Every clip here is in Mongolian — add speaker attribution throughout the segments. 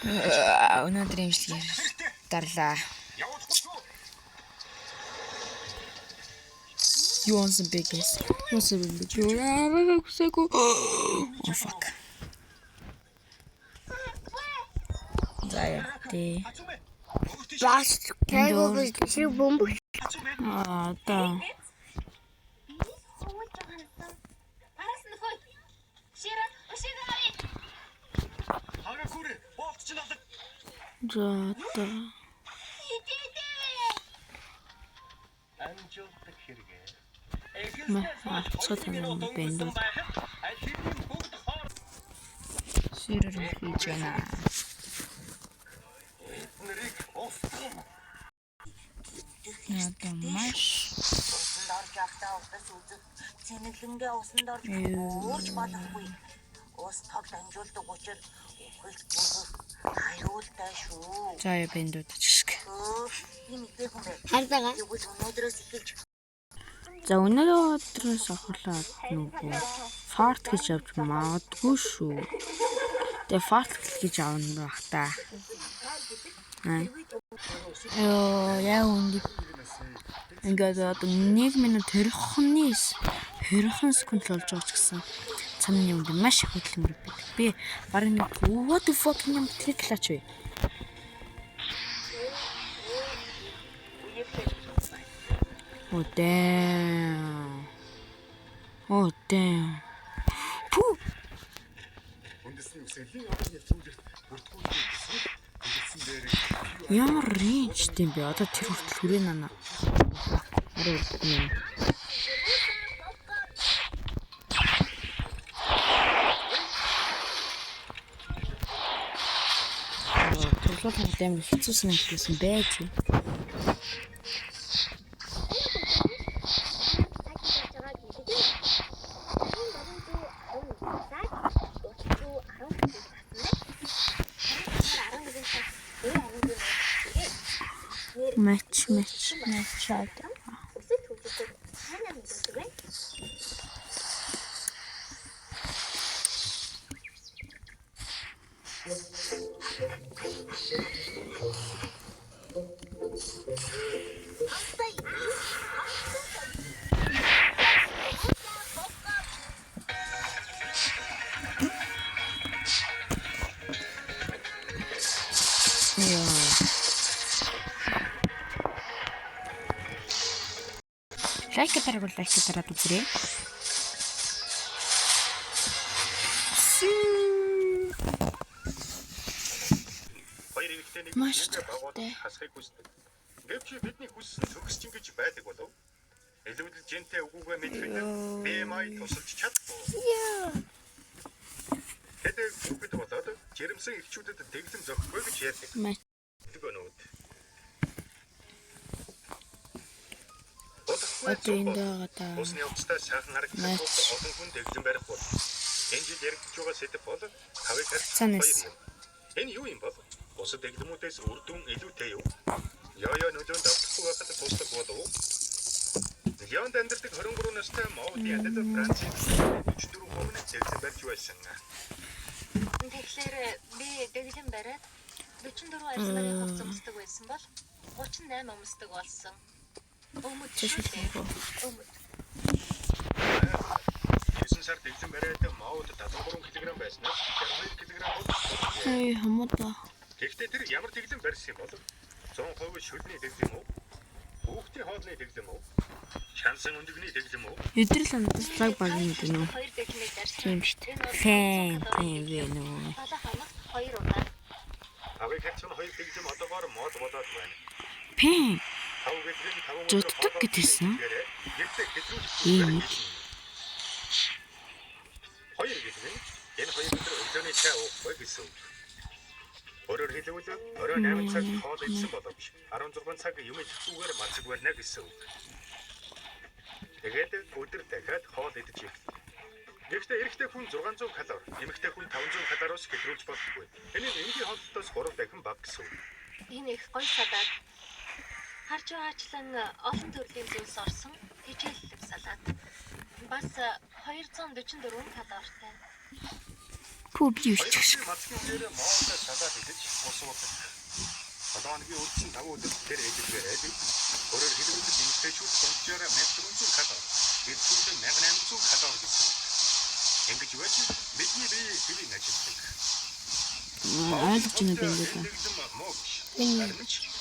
Speaker 1: Өнөөдөр имжлэгээр дарлаа. Юу онсон бэ гэс? Юу онсон бэ? Юу яагаад хүсээгүй. Oh fuck. За яа. Тэ.
Speaker 2: Бас кайгуу чи бөмбөг.
Speaker 1: Аа та. За та. Мэ алцгаа танаа бэнд. Сэрэр хийж байна. Одоо маш
Speaker 3: Усанд орж явахдаа удас үзэх, цэнэглэнгээ усанд орж уурж болохгүй. Ус тог дамжуулдаг учир үхэлж бүрэх аюултай шүү.
Speaker 1: За яа бэнд удажсг.
Speaker 3: Хөөх, ийм идэв хүн бэ?
Speaker 2: Хардагаа.
Speaker 3: Тэгвэл өнөөдрөөс эхэлж
Speaker 1: За өнөөдрөөс ахуулаад нөгөө фарт гэж авч магадгүй шүү. Тэгээ фарт гэж авна байх та. Йоо, яа үнд. Ингээд одоо 1 минут 20 секунд л болж байгаа ч гэсэн цамны үнд маш их хөдөлмөр байдаг. Би бараг нэг what the fuck юм тэглаач вэ? Oh damn. Oh damn. Пүү. Ямар рейнжтэй юм бэ? Одоо тэр хүртэл хүрээ нана. Арай юм. Тоглолт амар хэцүү санагдсан байж. Матч матч матч. Яа. Лайк дараагүй лайк дараад үзээрэй.
Speaker 4: Хоёр эрэгтэй нэг
Speaker 1: Маш
Speaker 4: нэгэнгээ багууд
Speaker 1: тухтай.
Speaker 4: хасахыг хүсдэг. Гэвч бидний хүссэн төгс чингэж байдаг болов. Илүүдэл жинтэй үгүйгээ мэдэхэд BMI тусалж чадахгүй. Тэд хүүхэд болоод жирэмсэн эхчүүдэд дэглэм зохихгүй гэж ярьдаг.
Speaker 1: Матч.
Speaker 4: Өнөөд.
Speaker 1: Одоо энд байгаа та.
Speaker 4: Усны явцдаа сайхан харагдах
Speaker 1: Матч.
Speaker 4: тул олон хүн дэглэм барихгүй. Энэ жил яригдж байгаа сэдэв бол тавыг харьцах
Speaker 1: Цанаас.
Speaker 4: хоёр юм. Энэ юу юм бол? Бусад дэглэмүүдээс үр дүн илүүтэй юу? Йо-йо нөлөөнд автахгүй байхад тусдаг болов уу? Лионд амьдардаг 23 настай Мауди адил Францын 44% нь дэглэм барьж байсан.
Speaker 5: Тэгэхээр би дэглэм бариад 44 арьсмарын хувцас өмсдөг байсан бол 38 өмсдөг болсон. Өмд шүү дээ. Өмд.
Speaker 4: 9 сар дэглэм бариад Мауд 73 кг байснаас 62 кг болсон.
Speaker 1: Эй хамуудаа.
Speaker 4: Гэхдээ тэр ямар дэглэм барьсан юм бол? 100% шүлний дэглэм үү? Хүүхдийн хоолны дэглэм үү? Шансан өндөгний дэглэм үү?
Speaker 1: Өдрөл надад лаг баг юм гэдэг нөө.
Speaker 5: Хоёр дэглэмийг барьсан.
Speaker 1: Тийм шүү дээ.
Speaker 5: Энэ бол
Speaker 1: Фэн
Speaker 5: 100
Speaker 1: тийм
Speaker 5: калори.
Speaker 1: вэ нөө.
Speaker 5: 7 хоногт 2 удаа.
Speaker 4: Тавыг харьцан хоёр дэглэм одоогоор мод болоод байна.
Speaker 1: Пэн.
Speaker 4: Тав гэдэг нь таван өдөр
Speaker 1: Зоддог
Speaker 4: хоолоо
Speaker 1: гэж хэлсэн.
Speaker 4: Гэхдээ хэтрүүлэх
Speaker 1: Ийм.
Speaker 4: Хоёр гэдэг нь энэ хоёр өдөр өглөөний чай уухгүй гэсэн үг. Өөрөөр хэлбэл орой 8 цаг хоол идсэн боловч 16 цаг юм идэхгүйгээр мацаг барина гэсэн үг. Тэгээд өдөр дахиад хоол идэж эхэлнэ. Гэхдээ эрэгтэй хүн 600 калори, эмэгтэй хүн 500 калориос хэтрүүлж болохгүй. Энэ нь энгийн хооллолтоос 3 дахин бага гэсэн үг.
Speaker 5: Энэ их гоё салат. Харж байгаачлан олон төрлийн зүйлс орсон тэжээллэг салат. Бас 244 калоритой.
Speaker 1: PUBG өччих шиг.
Speaker 4: Мацгийн үеэр Моолд салаад идэж ус уудаг. 7 хоногийн үндсэн 5 өдөр тэр ээжлээрээ өөрөөр хэлбэл эмэгтэйчүүд дунджаар 1400 калори, эрчүүд 1800 калори гэсэн. Ингэж байж бидний бие хэвийн ажилладаг.
Speaker 1: Ойлгож байна би ингээд.
Speaker 4: Мөн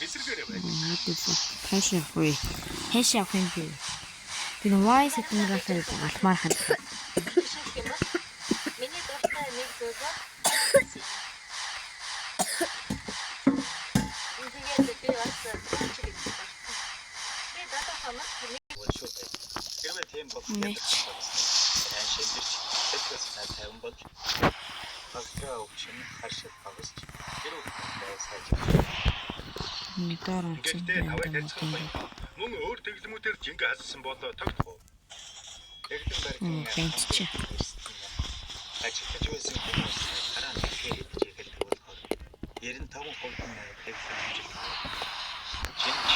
Speaker 4: эсэргээрээ байдаг.
Speaker 1: What the fuck? Хааш явах вэ? Хааш явах юм бэ? Би нэг Y сэтэнгалаа галмаар хандсан.
Speaker 5: Жишээлх юм бол миний дуртай нэг зүйл бол Тэгээд би бас чиг гэдэг дуртай. Би 7 хоног нэг
Speaker 6: шүү дээ. Хэрвээ тийм бол
Speaker 1: Мэч.
Speaker 6: сайн шимбэрч сэтгэл санаа тайван болж багтраа өвчин харшил багасч эрүүл мэндээ сайжирч
Speaker 1: Нэг доор унтсан.
Speaker 4: Гэхдээ тавыг харьцахгүй. Мөн өөр дэглэмүүдээр жингээ хассан бол тогтох уу?
Speaker 6: Дэглэм барьсан
Speaker 1: Гэнтчээ.
Speaker 6: Ажиллаж байсан хүмүүс дараа нь тэгэхээр идэж эхэлдэг болохоор 95% нь дэглэм амжилттай. Жинч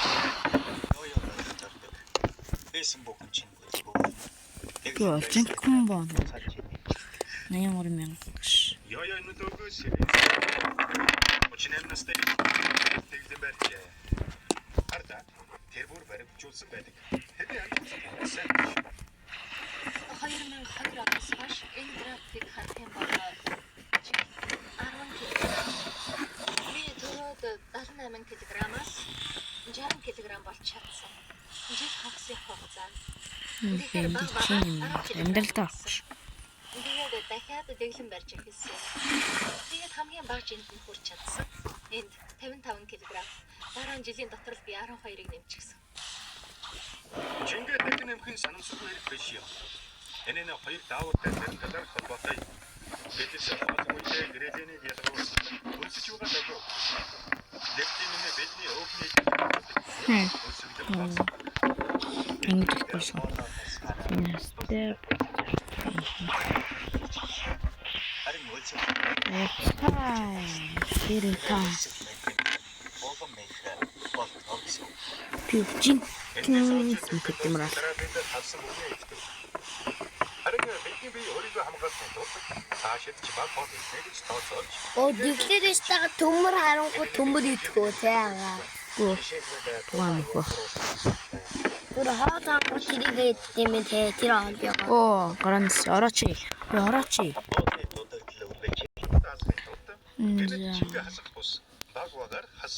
Speaker 6: ёо байх зардаг. Байсан бүхэн чинь бүлгүй.
Speaker 1: Би бол жинхэнэ боо. 83 мянга гэж.
Speaker 4: Ёо ёо нөлөөгөө сэрээ. 38 настай дэглэм барьжээ. Хардаа тэр бүр баригджуулсан байдаг. Тэдний амжилт сайн биш.
Speaker 5: 2002 оноос хойш энэ график харах юм бол 10 кг. Би төрөөд 78 кг-аас 60 кг болж чадсан. Жил хагасын хугацаанд. Тэгэхээр бага багаар 10 кг
Speaker 1: Амьдралдаа авах.
Speaker 5: Тэгээд дахиад дэглэм барьж эхэлсэн. Тэгээд хамгийн бага жинд нь хүрч чадсан. Энд 55 кг. Дараа нь жилийн дотор л би 12-ыг нэмчихсэн.
Speaker 4: Жингээ дахин нэмэх нь санамсаргүй хэрэг биш юм. Энэ нь хоёр даавартай тэр талаар холбоотой. Гэтэл хоол үедээ грелинийг ялгаруулсан өлсөж байгаа догоо. Лептин нь бидний өөхний өлсгөлөг багасдаг.
Speaker 1: Ингэж болсон. Степ.
Speaker 6: Харин өлсөж
Speaker 1: Тэр та
Speaker 6: болгон мэх болтгоо гэсэн.
Speaker 1: PUBG гэдэг юм аа.
Speaker 4: Дараа бид тавсан бүхний ихтэй. Харин бидний бие өөрийгөө хамгаалахын тулд цаашид ч баг хоол идэх гэж тооцоолж
Speaker 2: Оо дэглэрээс тага төмөр харангуй төмөр идэх үү те агаа.
Speaker 1: Гүү. Тугаан мөхөө.
Speaker 2: Бүр хоол хангуй тэрийг идэх юм те тэр хоол ягаа.
Speaker 1: Оо, гаранс орооч. Би орооч.
Speaker 6: Буудлын дуудагдал өргөж
Speaker 4: даалгахын тулд гэнэт жингээ хасах бус баг багаар хас.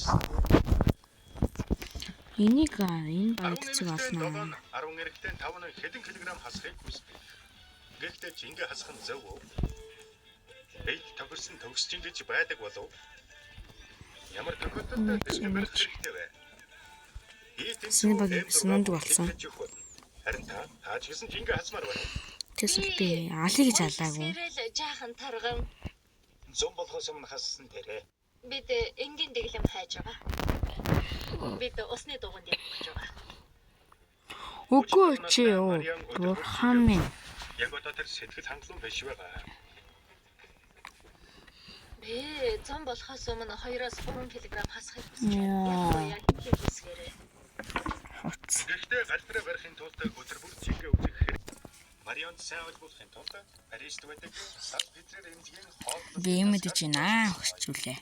Speaker 1: Энийг энэ баг цэцэг
Speaker 4: 11-тэй
Speaker 1: олно.
Speaker 4: 7, 11-тэй 5 нь хэдэн килограмм хасахыг хүсдэг. Гэхдээ жингээ хасах нь зөв үү? Бэлд тохирсон төгсчин гэж байдаг болов? Ямар тохиолдолд дэглэм барих хэрэгтэй вэ?
Speaker 1: Синий багийн снундаг болсон.
Speaker 4: Харин та тааж гисэн жингээ хасмаар байна.
Speaker 1: Тэсэл би алыг гэж алаагүй.
Speaker 5: Сэрэл жаахан тарган
Speaker 6: зам болохоос өмнө хассан дээрээ.
Speaker 5: бид энгийн дэглэм хайж байгаа. Бид усны дугуйнд явах гэж байгаа.
Speaker 1: Үгүй чи юу. Бурхан минь.
Speaker 4: Яг одоо тэр сэтгэл хангалуун биш байгаа.
Speaker 5: Би зам болохоос өмнө 2-оос 3 кг хасахыг хүсэж байна.
Speaker 1: Яа.
Speaker 5: Яг яг хэсгээрээ.
Speaker 1: Хуц.
Speaker 4: Гэхдээ галтраа барихын тулд өдөр бүр жингээ үзэх хэрэг. Марион сайн ойлгуулахын тулд Парист байдаг Сан Петрер эмнэлгийн хооллолт
Speaker 1: Би юм идэж байна. Хөсчүүлээ.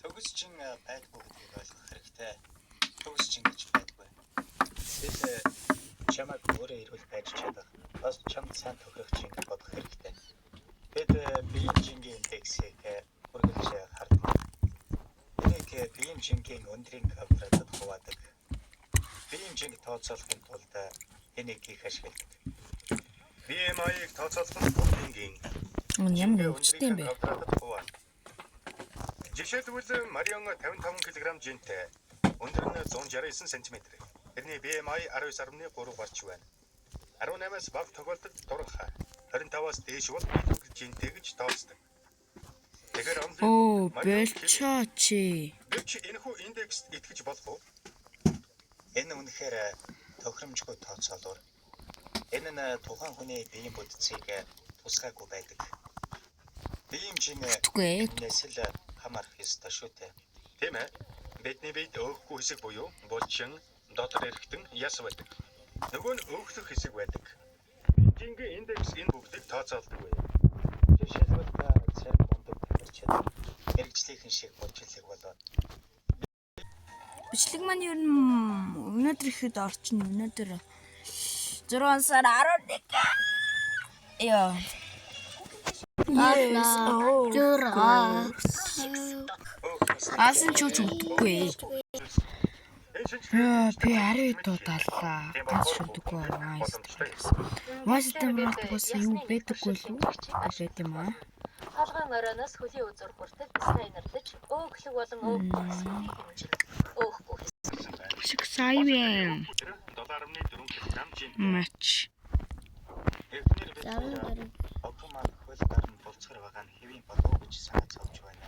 Speaker 6: Төгс чин байдгүй гэдгийг ойлгох хэрэгтэй. Төгс чин гэж байдгүй. Бид чамайг өөрөө эрүүл байж чадах, бас чамд сайн тохирох чин бодох хэрэгтэй. Бид биеийн жингийн индексийг үргэлж хардаг. Энийг биеийн жингийн өндрийн квадратад хуваадаг. Биеийн жинг тооцоолохын тулд энийг их ашигладаг.
Speaker 4: BMI-г тооцоолох нь бүр энгийн.
Speaker 1: Үн ямар өвчтэй юм бэ?
Speaker 4: Квадратад хуваана. Жишээлбэл Марион 55 кг жинтэй. Өндөр нь 169 см. Тэрний BMI 19.3 гарч байна. 18-аас бага тохиолдолд турхаа. 25-аас дээш бол илүү жинтэй гэж тооцдог. Тэгэхээр онлын
Speaker 1: Оо,
Speaker 4: Марион
Speaker 1: болчоо чи.
Speaker 4: Гэвч энэхүү индекст итгэж болох уу?
Speaker 6: Энэ үнэхээр тохиромжгүй тооцоолоор. Энэ нь тухайн хүний биеийн бүтцийг тусгаагүй байдаг. Биеийн жин
Speaker 1: Үгүй.
Speaker 6: энэс л хамаарах ёстой шүү дээ.
Speaker 4: Тийм ээ. Бидний биед өөхгүй хэсэг буюу булчин, дотор эргэтэн яс байдаг. Нөгөө нь өөхлөх хэсэг байдаг. Жингийн индекс энэ бүгдийг тооцоолдог.
Speaker 6: Жишээлбэл ярьж чадах. Мэргэжлийнхэн шиг мулжинлаг болоод
Speaker 1: Бичлэг маань ер нь өнөөдөр ихэд орчин, өнөөдөр 6 сар 11. Яа. Yes. Oh.
Speaker 2: Зурга.
Speaker 1: Аасан ч үуч өгдөггүй. Яа, би арай дуудаллаа. Ганц шүдэггүй аа. Вайс дээр бас юу байдаггүй л үү? Байт юм аа.
Speaker 5: Толгойн оройноос хөлийн үзүүр хүртэл дизайнерлаж, өөхлөг болон өөх хэсгийг хэмжин. Өөхгүй
Speaker 1: Шиг сайн.
Speaker 4: 7.4 кг жин.
Speaker 1: Мач.
Speaker 6: Эхнэр бид охин маань хөл гарн булцгар байгаа нь хэвийн болов уу гэж санаа зовж байна.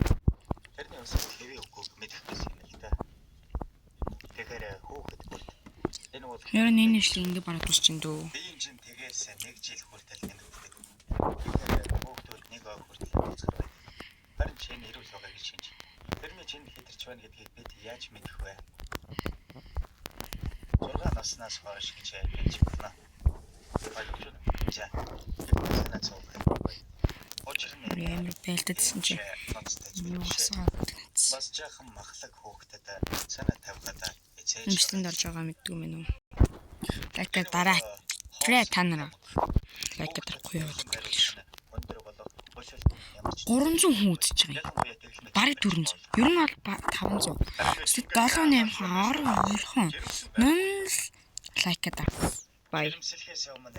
Speaker 6: Тэрний усыг хэвийн үгүйг мэдэх гэсэн юм л да. Тэгэхээр хүүхэд бүрт энэ бол
Speaker 1: Ер нь энэ ишлэг ингэ бараг дуусчин дөө.
Speaker 6: биеийн жин тэгээс нэг жил хүртэл нэмэгддэг. Тэгэхээр хүүхдүүд нэг ой хүртэл булцгар байдаг. Харин чи энэ эрүүл байгаа гэж шинж. Тэрний чинь хэтэрч байна гэдгийг бид яаж мэдэх вэ? 6 наснаас хойш гэж хэлж байна. Ойлгож байна уу? За. Тэр санаа зовх юмгүй. Учир нь
Speaker 1: Амар байлдадсэн чи.
Speaker 6: ноцтой зүйл
Speaker 1: Юу
Speaker 6: биш.
Speaker 1: асаа.
Speaker 6: Бас жаахан махлаг хүүхдэд санаа тавихад эцээж
Speaker 1: Имжлэнд орж байгаа мэддгүй мэн үү? Лайка дараа. Трэ та нараа. Лайка дарахгүй юу гэдэг шүү.
Speaker 6: Өндөр болох бушил ямар ч
Speaker 1: 300 хүн үзэж байгаа юм.
Speaker 6: ялангуяа тэглэмэл
Speaker 1: Бараг 400. Ер нь бол 500. Эсвэл 7 8 хон орон ойрхон. Нун л лайка дар. Бай.
Speaker 6: Ирэмсэлхээс өмнө